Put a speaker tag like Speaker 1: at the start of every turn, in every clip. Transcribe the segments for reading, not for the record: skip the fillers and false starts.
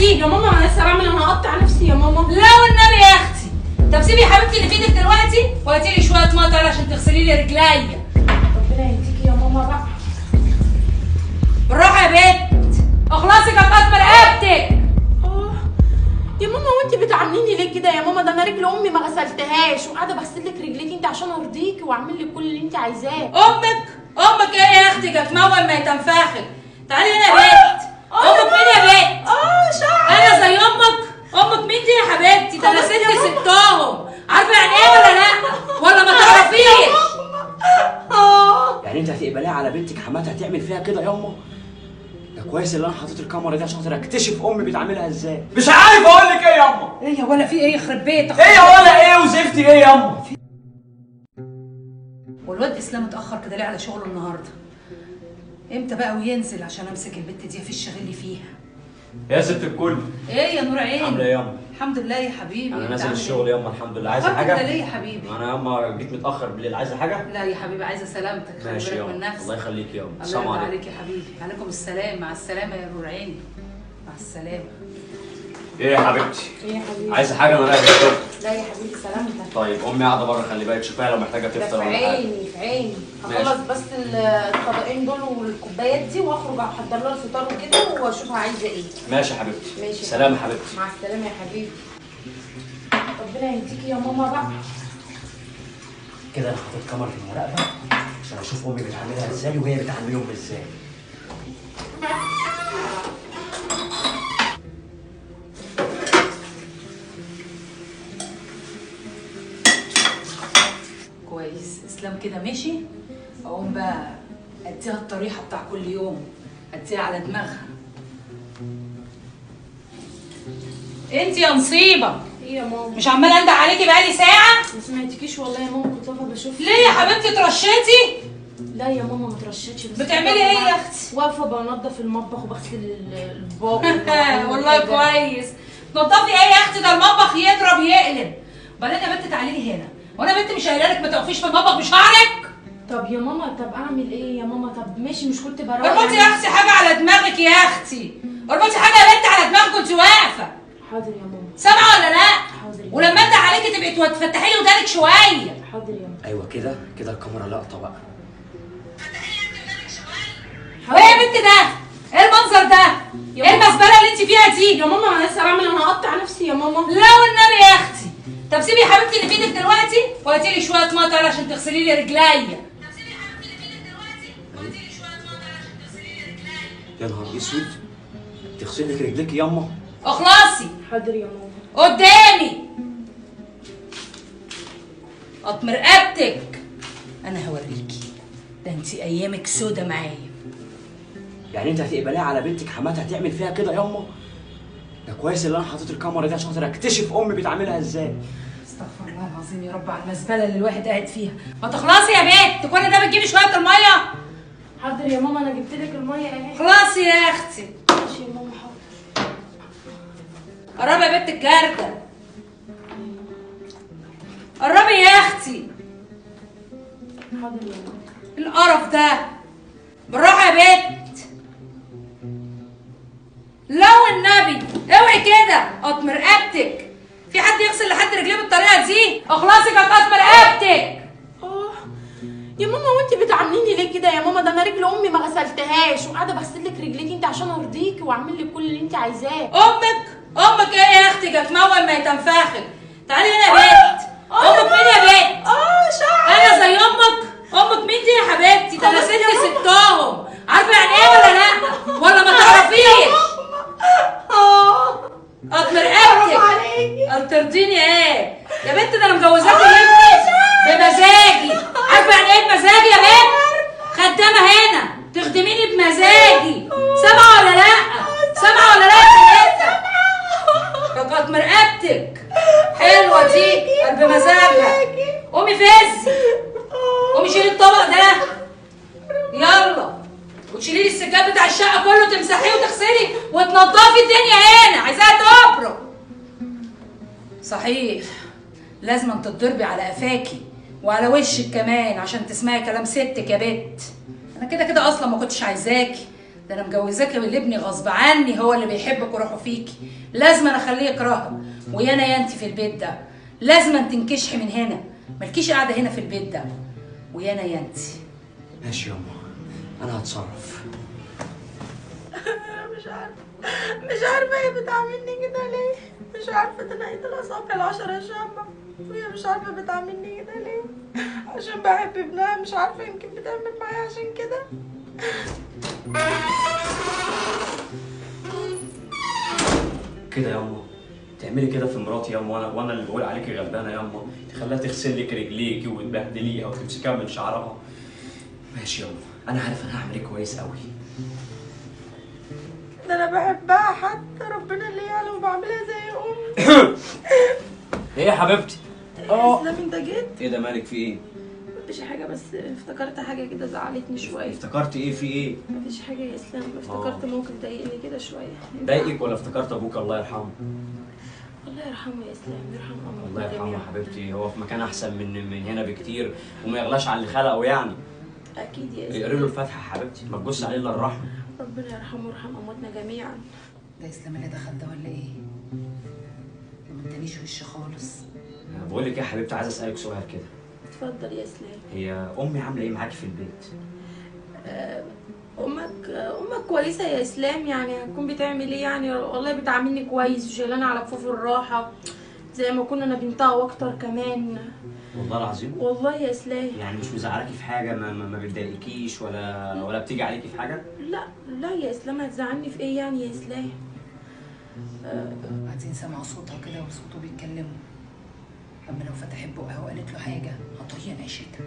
Speaker 1: دي؟
Speaker 2: يا ماما انا لسه بعمل، انا هقطع نفسي يا ماما.
Speaker 1: لا والنبي يا اختي. طب سيبي يا حبيبتي اللي في ايدك دلوقتي وهاتي لي شوية مطر عشان تغسلي لي رجليا.
Speaker 2: ربنا يهديكي يا ماما بقى.
Speaker 1: بالراحة يا بنت، اخلصي كانت رقبتك.
Speaker 2: يا ماما وانت بتعامليني ليه كده يا ماما؟ ده انا رجل امي ما غسلتهاش وقاعدة بغسل لك رجليكي انت عشان ارضيكي واعمل لك كل اللي انت عايزاه.
Speaker 1: امك؟ امك ايه يا اختي؟ جت مول ما يتنفخك. تعالي هنا يا بنت. امك مين يا بنت؟
Speaker 2: شعر.
Speaker 1: انا زي امك؟ امك مين دي يا حبيبتي؟ ده انا ست ستهم، عارفه يعني ايه ولا لا؟ ولا ما تعرفيش؟
Speaker 3: يعني انت هتقبليها على بنتك حماتها هتعمل فيها كده ياما؟ ده كويس اللي انا حاطط الكاميرا دي عشان خاطر اكتشف امي بتعملها ازاي. مش عارف اقول لك ايه ياما.
Speaker 1: ايه يا ولا في ايه؟ يخرب بيتك.
Speaker 3: ايه يا ولا ايه وزفتي ايه ياما؟
Speaker 1: والواد اسلام اتاخر كده ليه على شغله النهارده؟ امتى بقى وينزل عشان امسك البت دي افش غلي فيها؟
Speaker 3: يا ست الكل.
Speaker 1: ايه يا نور عيني؟
Speaker 3: عامله ايه ياما؟
Speaker 1: الحمد لله يا حبيبي.
Speaker 3: انا نازل الشغل ياما الحمد لله. عايزه
Speaker 1: حاجة؟
Speaker 3: حاجة؟
Speaker 1: ليه يا حبيبي؟
Speaker 3: انا ياما جيت متاخر بالليل. عايزه حاجة؟
Speaker 1: لا يا حبيبي عايزه سلامتك. خلي
Speaker 3: ماشي
Speaker 1: بالك
Speaker 3: ياما.
Speaker 1: من نفسك.
Speaker 3: الله يخليك ياما.
Speaker 1: الله
Speaker 3: السلام
Speaker 1: يرضى
Speaker 3: عليكم.
Speaker 1: عليك يا حبيبي. عليكم السلام. مع السلامة يا نور عيني. مع السلامة.
Speaker 3: ايه يا حبيبتي؟
Speaker 2: ايه يا حبيبي؟
Speaker 3: عايزه حاجة؟ انا رايح الشغل.
Speaker 2: لا يا حبيبي سلامتك.
Speaker 3: طيب امي قاعدة بره، خلي بالك شوفيها لو محتاجه تفطر
Speaker 2: في
Speaker 3: ولا حاجة.
Speaker 2: عيني في عيني. هخلص بس الطبقين دول والكوبايات دي واخرج احضر لها الفطار وكده واشوفها عايزه ايه.
Speaker 3: ماشي يا حبيبتي.
Speaker 2: ماشي.
Speaker 3: سلام يا حبيبتي.
Speaker 2: مع السلامة يا حبيبي. ربنا يهديكي يا ماما بقى.
Speaker 3: كده انا حاطط كاميرا في المراقبة عشان اشوف امي بتعاملها ازاي وهي بتعاملهم ازاي.
Speaker 1: كويس اسلام كده مشي، اقوم بقى اديها الطريحه بتاع كل يوم، اديها على دماغها. انت يا نصيبه.
Speaker 2: ايه يا ماما؟
Speaker 1: مش عماله اندق عليكي بقالي ساعة؟
Speaker 2: ما سمعتكيش والله يا ماما، كنت واقفة بشوف.
Speaker 1: ليه يا حبيبتي اترشيتي؟
Speaker 2: لا يا ماما ما اترشيتش. بس
Speaker 1: بتعملي ايه يا اختي؟
Speaker 2: واقفة بنضف المطبخ وبغسل الاطباق.
Speaker 1: والله كويس. تنضفي ايه يا اختي؟ ده المطبخ يضرب يقلب. بعدين يا بنت تعالي لي هنا، وانا بنت مش قايله لك ما تقفيش في المطبخ بشعرك؟
Speaker 2: طب يا ماما، طب اعمل ايه يا ماما؟ طب ماشي، مش كنت بروح.
Speaker 1: اربطي يا اختي حاجة على دماغك يا اختي، اربطي حاجة يا بنت على دماغك وانت واقفة.
Speaker 2: حاضر يا ماما.
Speaker 1: سامعه ولا لا؟
Speaker 2: حاضر.
Speaker 1: ولما انت عليكي تبقي تفتحي لي ودانك شوية.
Speaker 2: حاضر يا ماما.
Speaker 3: ايوه كده كده الكاميرا لقطة بقى.
Speaker 1: ايه يا بنت ده؟ ايه المنظر ده؟ ايه المزبله اللي انت فيها دي؟
Speaker 2: يا ماما انا لسه بعمل، انا هقطع نفسي يا ماما.
Speaker 1: لا والنبي يا اختي. طب سيبي يا حبيبتي اللي في ايدك دلوقتي وهاتي لي شوية مطر عشان تغسلي لي رجليا. طب سيبي يا حبيبتي اللي في ايدك دلوقتي وهاتي لي شوية مطر عشان تغسلي لي رجليا.
Speaker 3: يا نهار اسود، تغسلي لك رجليك ياما؟
Speaker 1: اخلصي.
Speaker 2: حاضر يا ماما.
Speaker 1: قدامي. قطم رقبتك. انا هوريكي، ده انت ايامك سودا معايا.
Speaker 3: يعني انت هتقبليها على بنتك حماتها هتعمل فيها كده ياما؟ ده كويس اللي انا حاطط الكاميرا دي عشان خاطر اكتشف امي بتعاملها ازاي.
Speaker 1: استغفر الله العظيم يا رب على المزبله اللي الواحد قاعد فيها. ما تخلصي يا بنت، كل ده بتجيبي شوية المية؟
Speaker 2: حاضر يا ماما، انا جبت لك المية اهي.
Speaker 1: خلاصي يا اختي.
Speaker 2: ماشي يا ماما حاضر.
Speaker 1: قربي يا بنت الجردل، قربي يا اختي.
Speaker 2: حاضر يا ماما.
Speaker 1: القرف ده. بالراحة يا بنت. لو النبي اوعي كده، قطم رقبتك. في حد يغسل لحد رجليه بالطريقة دي؟ اخلصي كانت قطم رقبتك.
Speaker 2: يا ماما وانت بتعامليني ليه كده يا ماما؟ ده انا رجل امي ما غسلتهاش وقاعدة بغسل لك رجليكي انت عشان ارضيكي واعمل لك كل اللي انت عايزاه.
Speaker 1: امك؟ امك ايه يا اختي؟ جت مول ما يتنفخك. تعالي هنا يا بنت. امك مين يا بنت؟
Speaker 2: شعر.
Speaker 1: انا زي امك؟ امك مين دي يا حبيبتي؟ ده انا ست ستهم، عارفه يعني ايه ولا لا؟ ولا ما تعرفيش؟ قطم رقبتك. ترضيني ايه يا بنت؟ ده انا مجوزاكي ابني بمزاجي. عارفه يعني ايه بمزاجي يا بنت؟ خدامه هنا تخدميني بمزاجي. سامعه ولا لا؟ سامعه ولا لا يا بنت؟ قطم رقبتك. حلوة دي بمزاجها. قومي فزي، قومي شيلي الطبق ده يلا، وتشيلي لي السجاد بتاع الشقة كله، تمسحيه وتغسلي وتنضفي الدنيا هنا، عايزاها تبرق. صحيح لازم تتضربي على قفاكي وعلى وشك كمان عشان تسمعي كلام ستك يا بت. انا كده كده اصلا ما كنتش عايزاكي، ده انا مجوزاك لابني غصب عني، هو اللي بيحبك وروحه فيكي، لازم انا اخليه يكرهك. ويا انا يا انت في البيت ده، لازم تنكشحي من هنا، مالكيش قاعدة هنا في البيت ده، ويا انا يا انت.
Speaker 3: ماشي ياما، انا هتصرف.
Speaker 2: مش عارفه هي بتعاملني كده ليه، مش عارفه. ده انا قلت لها صابع العشرة شامة، وهي مش عارفه بتعاملني كده ليه، عشان بحب ابنها، مش عارفه يمكن بتعمل معايا عشان كده.
Speaker 3: كده ياما تعملي كده في مراتي ياما، وانا اللي بقول عليكي غلبانه ياما، تخليها تغسل لك رجليكي وتبهدليها وتمسكيها من شعرها. ماشي ياما، انا عارف انا هعمل ايه كويس قوي.
Speaker 2: ده انا بحبها حتى ربنا اللي يعلم، وبعملها زي امي.
Speaker 3: ايه يا حبيبتي؟
Speaker 2: اسلام انت جيت؟
Speaker 3: ايه ده مالك في ايه؟
Speaker 2: مفيش حاجة، بس افتكرت حاجة كده زعلتني شوية.
Speaker 3: افتكرت ايه؟ في ايه؟
Speaker 2: مفيش حاجة يا اسلام، افتكرت موقف ضايقني كده شوية.
Speaker 3: ضايقك ولا افتكرت ابوك الله يرحمه؟
Speaker 2: الله يرحمه يا اسلام، يرحم امك.
Speaker 3: الله يرحمه يا حبيبتي، هو في مكان احسن من هنا بكتير، وما يغلاش على اللي خلقه يعني.
Speaker 2: اكيد يا اسلام.
Speaker 3: اقري له الفاتحة حبيبتي، ما تبص عليه الا الرحمة.
Speaker 2: ربنا يرحمه ويرحم امواتنا جميعا.
Speaker 1: ده اسلام اللي دخل ده ولا ايه؟ ما ادانيش وش خالص.
Speaker 3: بقول لك ايه يا حبيبتي، عايز اسالك سؤال كده.
Speaker 2: اتفضل يا اسلام.
Speaker 3: هي امي عامله ايه معاكي في البيت؟
Speaker 2: امك كويسة يا اسلام، يعني هتكون بتعمل ايه يعني؟ والله بتعاملني كويس وشايلاني على كفوف الراحة زي ما كنا انا بنتها واكتر كمان.
Speaker 3: والله العظيم؟
Speaker 2: والله يا اسلام.
Speaker 3: يعني مش مزعلاكي في حاجة؟ ما بتضايقكيش ولا بتيجي عليكي في حاجة؟
Speaker 2: لا لا يا اسلام، هتزعلني في ايه يعني يا اسلام؟
Speaker 1: قاعدين سامعه صوتها كده وصوته بيتكلموا، اما لو فتحت بقها وقالت له حاجة هطين عيشتها.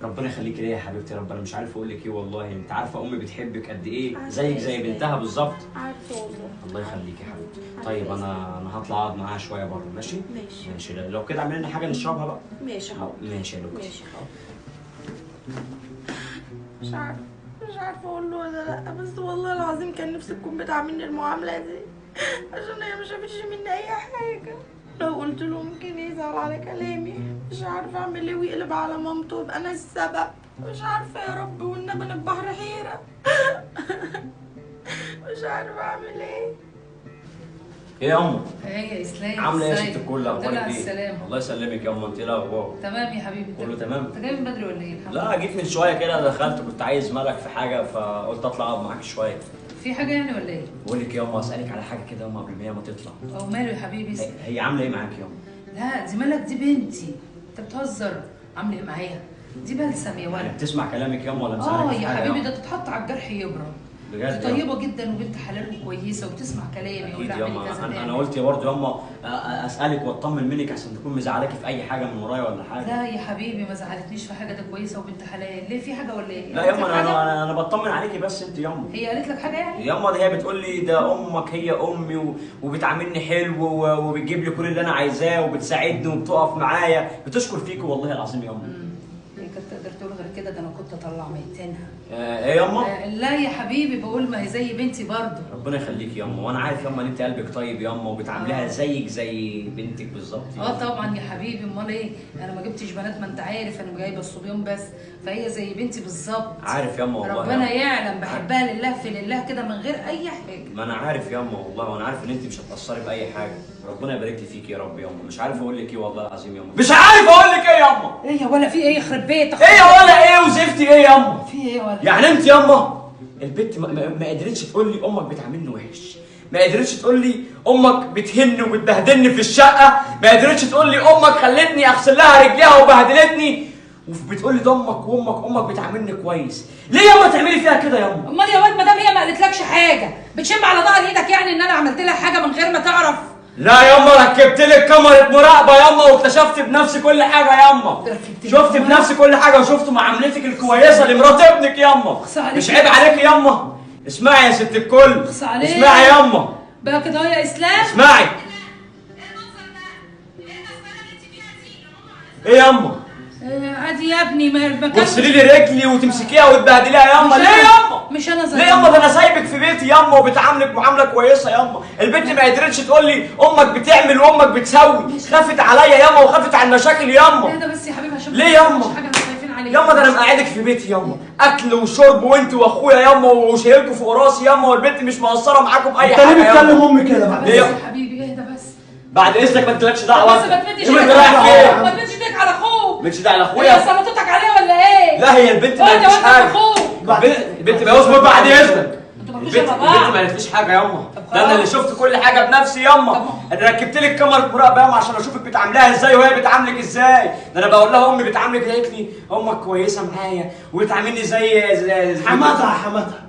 Speaker 3: ربنا يخليكي ليا يا حبيبتي يا رب، انا مش عارف اقول لك ايه والله، انت عارفه امي بتحبك قد ايه، زيك زي بنتها بالظبط.
Speaker 2: عارفه والله.
Speaker 3: الله يخليكي يا حبيبتي. طيب انا هطلع اقعد معاها شوية بره، ماشي؟
Speaker 2: ماشي
Speaker 3: ماشي. لو كده اعمل لنا حاجة نشربها بقى.
Speaker 2: ماشي حاضر.
Speaker 3: ماشي يا لوكتي.
Speaker 2: ماشي حاضر. مش عارفه اقول له ولا لا، بس والله العظيم كان نفسي تكون بتعاملني المعاملة دي، عشان هي ما شافتش مني اي حاجة. لو قلت له ممكن يزعل على كلامي، مش عارفه اعمل ايه، ويقلب على مامته وابقى انا السبب. مش عارفه يا رب، والنبي انا البحر حيره. مش عارفه اعمل ايه.
Speaker 3: ايه يا امه؟
Speaker 1: ايه يا اسلام؟
Speaker 3: عامله ايه يا ست الكل؟ اخبارك ايه؟
Speaker 1: السلامة.
Speaker 3: الله يسلمك يا امه، انت ايه الاخبار؟
Speaker 1: تمام يا حبيبي.
Speaker 3: كله تمام؟
Speaker 1: انت جاي من بدري ولا ايه؟ الحمد
Speaker 3: لله. لا جيت من شوية كده، دخلت كنت عايز مالك في حاجة فقلت اطلع اقعد معاك شوية.
Speaker 1: في حاجة يعني ولا ايه؟
Speaker 3: بقول لك يا امه، اسالك على حاجة كده يا امه قبل ما هي ما تطلع.
Speaker 1: او ماله يا حبيبي؟
Speaker 3: هي عامله ايه معاك يا امه؟
Speaker 1: لا دي مالك، دي بنتي، انت بتهزر. عامله ايه معايا؟ دي بلسم يا ولد.
Speaker 3: يعني بتسمع كلامك يا امه ولا مزعلك؟
Speaker 1: يا حبيبي ده تتحط على الجرح يبرد.
Speaker 3: بجد
Speaker 1: طيبة جدا وبنت حلال وكويسة وبتسمع كلامي.
Speaker 3: اكيد يا امه. انا قلت برضه يا امه اسالك واطمن منك عشان تكون مزعلاكي في اي حاجة من ورايا ولا حاجة.
Speaker 1: لا يا حبيبي ما زعلتنيش في حاجة، ده كويسة وبنت حلال. ليه في حاجة ولا ايه؟
Speaker 3: لا يا امه انا بطمن عليكي بس. انت يا امه
Speaker 1: هي قالت لك حاجة يعني؟
Speaker 3: يا امه ده هي بتقول لي ده امك هي امي وبتعاملني حلو وبتجيب لي كل اللي انا عايزاه وبتساعدني وبتقف معايا، بتشكر فيكي والله العظيم يا امه.
Speaker 1: هي كانت تقدر تقول غير كده؟ ده انا كنت اطلع ميتينها.
Speaker 3: ايه يا امه؟
Speaker 1: لا يا حبيبي بقول ما هي زي بنتي برضه.
Speaker 3: ربنا يخليكي يا امه، وانا عارف يا امه ان انت قلبك طيب يا امه وبتعامليها زيك زي بنتك بالظبط.
Speaker 1: طبعا يا حبيبي، امال ايه؟ انا ما جبتش بنات، ما انت عارف انا جايبه الصبيان بس، فهي زي بنتي بالظبط.
Speaker 3: عارف يا امه والله،
Speaker 1: ربنا يعلم بحبها لله في لله كده من غير اي حاجة.
Speaker 3: ما انا عارف يا امه والله، وانا عارف ان انت مش هتقصري باي حاجة. ربنا يبارك لي فيك يا رب يا امه. مش عارف اقول لك ايه والله العظيم يا امه، مش عارف اقول لك ايه يا امه.
Speaker 1: ايه يا ولا في ايه؟ يخرب بيتك.
Speaker 3: ايه يا ولا ايه وزفتي ايه يا امه؟
Speaker 1: في ايه ولا؟
Speaker 3: يعني انت يا امه البت ما قدرتش تقول لي امك بتعاملني وحش، ما قدرتش تقول لي امك بتهن وبتبهدلني في الشقة، ما قدرتش تقول لي امك خلتني اغسل لها رجليها وبهدلتني، وبتقول لي ده امك وامك امك بتعاملني كويس. ليه يا امه تعملي فيها كده يا امه؟
Speaker 1: امال يا واد ما دام هي ما قالتلكش حاجة بتشم على ظهر ايدك يعني ان انا عملت لها حاجة من غير ما تعرف؟
Speaker 3: لا ياما، ركبت لك كاميرا مراقبة ياما واكتشفت بنفسي كل حاجة ياما. شفت بنفسي كل حاجة وشفت معاملتك الكويسة لمرات ابنك ياما. مش عيب عليك ياما؟ اسمعي يا ست الكل، اسمعي ياما
Speaker 1: بقى كده يا اسلام،
Speaker 3: اسمعي. ايه ياما؟
Speaker 1: عادي يا ابني، ما
Speaker 3: تغسلي لي رجلي وتمسكيها وتبهدليها ياما. ليه ياما؟
Speaker 1: مش انا
Speaker 3: ليه ياما؟ ده انا سايبك في بيتي ياما وبتعاملك معاملة كويسة ياما. البنت ما قدرتش تقول لي امك بتعمل وامك بتسوي، خافت عليا ياما وخافت على المشاكل ياما.
Speaker 1: لا ده بس يا حبيبي عشان
Speaker 3: ليه ياما؟
Speaker 1: مش حاجة احنا خايفين عليك. ايه؟
Speaker 3: ياما ده انا مقعدك في بيتي ياما، اكل وشرب وانت واخويا ياما، وشايلكوا فوق راسي ياما، والبنت مش مقصرة معاكم باي حاجة.
Speaker 4: انت ليه بتكلم امي كده بعد
Speaker 3: ليه؟
Speaker 1: يا حبيبي اهدى بس.
Speaker 3: بعد اذنك ما تلكش دعوه.
Speaker 1: بس ما تمدش ايدك، ما تمدش ايدك على اخوك.
Speaker 3: ما تمدش ايدك على اخويا.
Speaker 1: هي سلطتك عليه ولا ايه؟
Speaker 3: لا هي البنت ما قالتليش حاجة. البنت ما اصبر بعد اذنك. البنت ما قالتليش حاجة ياما، ده انا اللي شفت كل حاجة بنفسي ياما. انا ركبت لك كاميرا مراقبة ياما عشان اشوفك بتعاملها ازاي وهي بتعاملك ازاي. ده انا بقول لها امي بتعاملك، قالت لي امك كويسة معايا وبتعاملني زي
Speaker 4: حماتها. حماتها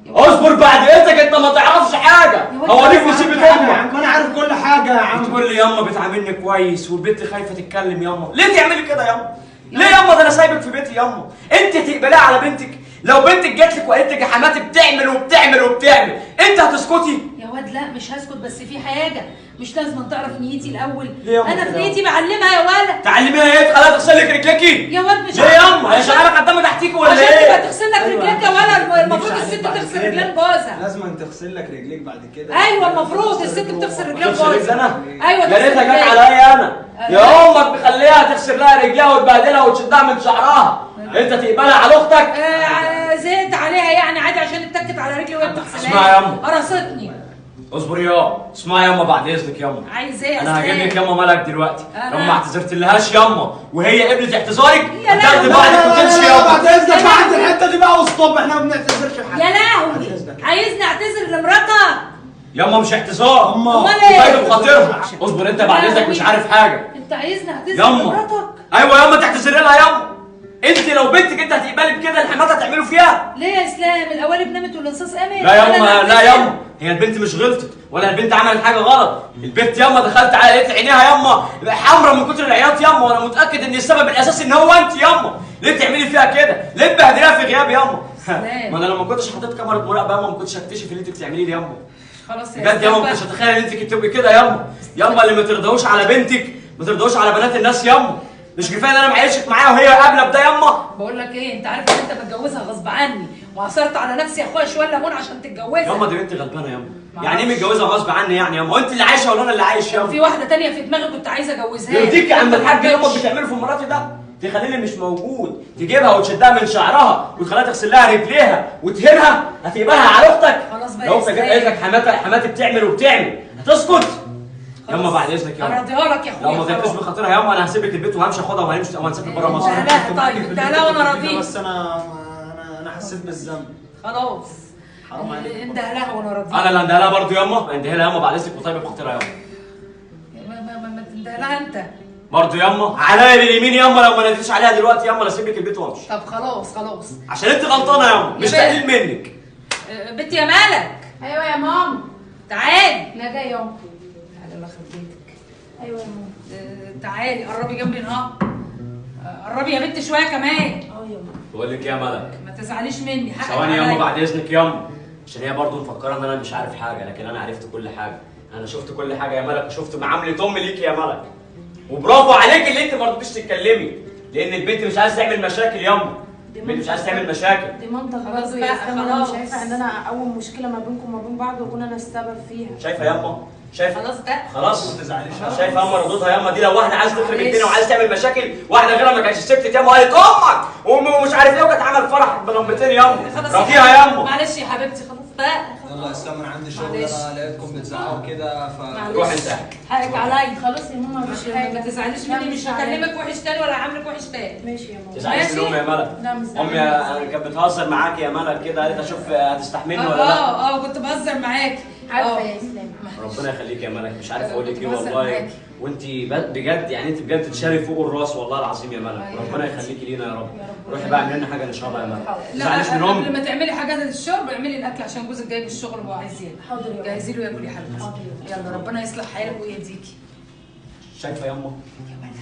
Speaker 3: اصبر بعد اذنك، انت ما تعرفش حاجة. هو ليك مصيبة امك.
Speaker 4: ما انا عارف كل حاجة يا عم.
Speaker 3: بتقول لي ياما بتعاملني كويس والبنت خايفة تتكلم ياما. ليه تعملي كده ياما؟ ليه ياما؟ ده انا سايبك في بيتي ياما. انت تقبليها على بنتك؟ لو بنتك جات لك وقالت لك يا حماتي بتعمل وبتعمل وبتعمل، انت هتسكتي؟
Speaker 1: يا واد لا مش هسكت، بس في حاجة مش لازم تعرف نيتي الاول. انا في نيتي بعلمها يا ولد.
Speaker 3: تعلميها ايه؟ تخليها تغسل لك رجليكي
Speaker 1: يا واد؟ مش
Speaker 3: ليه ياما؟ هي شغالة خدامه تحتيكي ولا ايه؟
Speaker 1: عشان تبقى تغسل لك رجليك يا ولد. المفروض الست تغسل رجلين جوزها.
Speaker 5: لازم تغسل لك رجليك بعد كده.
Speaker 1: ايوه المفروض الست بتغسل رجلين جوزها.
Speaker 3: ايوه يا ريتها جت عليا انا. يا امك مخليها تغسل لها رجليها وتبهدلها وتشدها من شعرها، انت تقبلها على اختك؟
Speaker 1: زهقت عليها يعني عادي عشان اتكت على رجلي وهي بتغسلها.
Speaker 3: اسمعي ياما،
Speaker 1: قرصتني.
Speaker 3: اصبري يا، اسمعي ياما بعد اذنك ياما.
Speaker 1: عايز ايه؟
Speaker 3: انا هجيب لك ياما ملك دلوقتي. لو ما اعتذرتلهاش ياما وهي قبلت اعتذارك هتاخدي بعضك وتمشي ياما.
Speaker 4: بعد اذنك بعد الحتة دي بقى وستوب، احنا ما بنعتذرش لحد.
Speaker 1: يا لهوي، عايزني اعتذر لمراتك؟
Speaker 3: ياما مش اعتذار،
Speaker 1: امال ايه؟
Speaker 3: طيب بخاطرها. اصبر انت بعد اذنك مش عارف حاجة.
Speaker 1: انت عايزني اعتذر لمراتك؟
Speaker 3: ايوه ياما تعتذري لها ياما. انت لو بنتك انت هتقبلي بكده الحمات هتعملوا فيها؟
Speaker 1: ليه يا اسلام؟ القوالب نامت والانصاص قامت.
Speaker 3: لا ياما، لا ياما، هي البنت مش غلطت ولا البنت عملت حاجة غلط. البنت ياما دخلت على لقيت عينيها ياما حمرا من كتر العياط ياما، وانا متاكد ان السبب الاساسي ان هو انت ياما. ليه تعملي فيها كده؟ ليه تبهدليها في غياب ياما؟ ما انا لو ما كنتش حطيت كاميرا مراقبة ياما ما كنتش هكتشف اللي انت بتعمليه ده ياما.
Speaker 1: خلاص يا
Speaker 3: بجد ياما ما كنتش هتخيل ان انت كنت تبقي كده ياما. ياما اللي ما ترضوش على بنتك ما ترضوش على بنات الناس ياما. مش كفاية ان انا معيشك معايا وهي قابله بده ياما؟
Speaker 1: بقول لك ايه، انت عارف ان انت متجوزها غصب عني وعصرت على نفسي يا اخويا شوية ليمون عشان تتجوزها.
Speaker 3: ياما دي بنت غلبانه ياما. يعني ايه متجوزها غصب عني يعني ياما؟ هو انت اللي عايشه ولا انا اللي عايش ياما؟
Speaker 1: في واحدة ثانية في دماغي كنت عايزه اجوزها.
Speaker 3: يرضيك يا عم الحاج اللي امك بتعمله في مراتي ده؟ تخليني مش موجود، تجيبها وتشدها من شعرها وتخليها تغسل لها رجليها وتهينها، هتقبلها على اختك؟
Speaker 1: خلاص بقى.
Speaker 3: لو اختك جت قالت لك حماتي بتعمل وبتعمل هتسكت؟ ياما بعد اذنك ياما
Speaker 1: هرضيها لك يا اخويا.
Speaker 3: لو ما طلعتش بخاطرها ياما انا هسيبك البيت وهمشي اخدها وهنمشي وهنسافر بره مصر.
Speaker 1: لا طيب انت لا وانا راضيك.
Speaker 5: بس انا حسيت بالذنب.
Speaker 1: خلاص
Speaker 5: حرام عليك.
Speaker 1: انده لها وانا راضيك.
Speaker 3: انا اللي اندهلها برضه ياما. اندهلها ياما بعد اذنك وطيب بخاطرها ياما.
Speaker 1: ما تندهلها انت
Speaker 3: برضه ياما. عليا باليمين ياما لو ما ناديتش عليها دلوقتي ياما انا اسيب لك البيت وامشي.
Speaker 1: طب خلاص خلاص
Speaker 3: عشان انت غلطانة ياما، مش تقليل منك.
Speaker 1: بنتي يا مالك.
Speaker 2: ايوه يا ماما.
Speaker 1: تعالي.
Speaker 2: انا جاية ياما.
Speaker 1: الله يخرب بيتك.
Speaker 2: ايوه يا ماما.
Speaker 1: تعالي قربي جنبي نهار. قربي يا بنت شوية كمان.
Speaker 2: اه يا ماما.
Speaker 3: بقول لك ايه يا ملك،
Speaker 1: ما تزعليش مني. حقك
Speaker 3: ثواني ياما
Speaker 1: عليا.
Speaker 3: بعد اذنك ياما، عشان هي برضه مفكرة ان انا مش عارف حاجة، لكن انا عرفت كل حاجة. انا شفت كل حاجة يا ملك، وشفت معاملة امي ليكي يا ملك. وبرافو عليك اللي انت ما رضيتيش تتكلمي، لان البنت مش عايزه تعمل مشاكل ياما. البنت مش عايزه تعمل مشاكل.
Speaker 2: دي منطق
Speaker 1: خلاص
Speaker 2: برضه يا
Speaker 1: بقى،
Speaker 2: اسلام. انا مش
Speaker 1: خلاص.
Speaker 2: شايفه ان انا اول مشكلة ما بينكم وما بين بعض واكون انا السبب فيها.
Speaker 3: شايفه ياما؟ شايفه؟
Speaker 1: خلاص بقى.
Speaker 3: خلاص
Speaker 5: ما تزعليش.
Speaker 3: شايفه ياما ردودها ياما دي؟ لو واحدة عايزه تخرب
Speaker 1: معلش.
Speaker 3: الدنيا وعايزه تعمل مشاكل، واحدة غيرها ما كانتش سكتت ياما وقالت امك ومش عارف ايه، وكانت عمل فرح بلمبتين ياما.
Speaker 1: خلاص يا
Speaker 3: راضيها ياما.
Speaker 1: معلش يا حبيبتي خلاص بقى.
Speaker 5: يلا يا اسلام انا عندي شغل،
Speaker 1: معلش.
Speaker 5: انا لقيتكم بتزعقوا كده ف
Speaker 1: معلش.
Speaker 3: روح انت.
Speaker 1: حقك عليا.
Speaker 2: خلاص يا ماما مفيش حاجة.
Speaker 1: ما تزعليش
Speaker 2: لا،
Speaker 1: مني، مش
Speaker 2: زعلانة.
Speaker 1: هكلمك وحش تاني ولا هعاملك وحش تاني.
Speaker 2: ماشي يا ماما.
Speaker 3: تزعليش من امي يا ملك.
Speaker 2: لا مش
Speaker 3: امي
Speaker 2: زعلانة.
Speaker 3: كانت بتهزر معاكي يا ملك كده، قالت اشوف هتستحملني ولا لا.
Speaker 1: كنت بهزر معاكي.
Speaker 2: عارفه يا اسلام.
Speaker 3: ربنا يخليك يا ملك، مش عارف اقول لك ايه
Speaker 1: كنت بهزر
Speaker 3: والله.
Speaker 1: معاكي.
Speaker 3: وانت بجد يعني انت بجد تشالي فوق الراس والله العظيم يا ملك.
Speaker 1: أيوة.
Speaker 3: ربنا يخليكي لينا يا رب.
Speaker 2: يا رب.
Speaker 3: روحي بقى اعملي لنا حاجة نشربها يا ملك. ما
Speaker 1: لا
Speaker 3: تزعليش من
Speaker 1: قبل
Speaker 3: امي.
Speaker 1: ما تعملي حاجة للشرب اعملي الاكل عشان جوزك جاي من الشغل وهو عايز ياكل.
Speaker 2: حاضر يا ماما.
Speaker 1: جهزي له ياكل يا حبيبتي.
Speaker 2: حاضر يا
Speaker 1: يلا ربنا يصلح حالك ويهديكي.
Speaker 3: شايفه ياما؟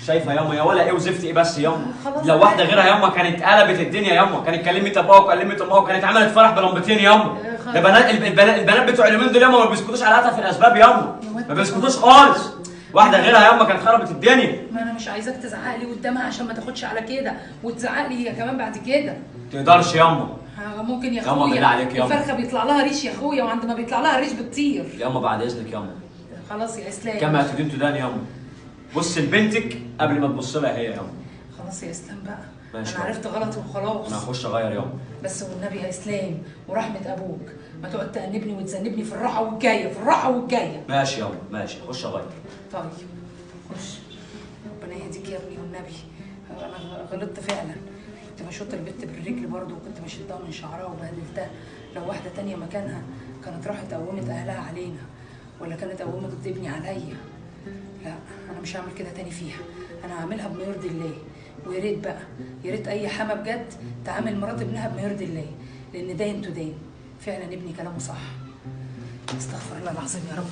Speaker 3: شايفه ياما يا ولا ايه وزفت ايه بس ياما؟
Speaker 2: خلاص.
Speaker 3: لو واحدة غيرها ياما كانت قلبت الدنيا ياما، كانت كلمت ابوها وكلمت امها وكانت عملت فرح بلمبتين ياما.
Speaker 1: خلاص.
Speaker 3: ده بنات البنات بتوع اليومين دول ياما ما بيسكتوش على هتف الاسباب ياما، ما بيسكتوش خالص. واحدة غيرها ياما كانت خربت الدنيا.
Speaker 1: ما انا مش عايزاك تزعق لي قدامها عشان ما تاخدش على كده وتزعق لي هي كمان بعد كده.
Speaker 3: تقدرش ياما.
Speaker 1: ممكن يا
Speaker 3: ياما
Speaker 1: اخويا.
Speaker 3: بالله عليك ياما.
Speaker 1: الفرخه بيطلع لها ريش يا اخويا، وعند ما بيطلع لها ريش بتطير.
Speaker 3: ياما بعد اذنك ياما.
Speaker 1: خلاص يا اسلام.
Speaker 3: كما تدين تدان ياما. بص لبنتك قبل ما تبص لها هي ياما.
Speaker 1: خلاص يا اسلام بقى.
Speaker 3: ماشي.
Speaker 1: انا عرفت غلطي وخلاص.
Speaker 3: انا هخش اغير يابا.
Speaker 1: بس والنبي يا اسلام ورحمة ابوك ما تقعد تأنبني وتذنبني في الراحة والجايه، في الراحة والجايه.
Speaker 3: ماشي يابا ماشي، خش اغير.
Speaker 1: طيب خش. ربنا يهديك يا ابني والنبي، انا غلطت فعلا، كنت بشوط البت بالرجل برضه، وكنت بشدها من شعرها وبهدلتها. لو واحدة تانية مكانها كانت راحت قومت اهلها علينا، ولا كانت قومت ابني عليا. لا انا مش هعمل كده تاني فيها، انا هعملها بما يرضي الله. ويا ريت بقى، يا ريت اي حما بجد تعامل مرات ابنها بما يرضي الله، لان داين تدين. فعلا ابني كلامه صح. استغفر الله العظيم يا رب.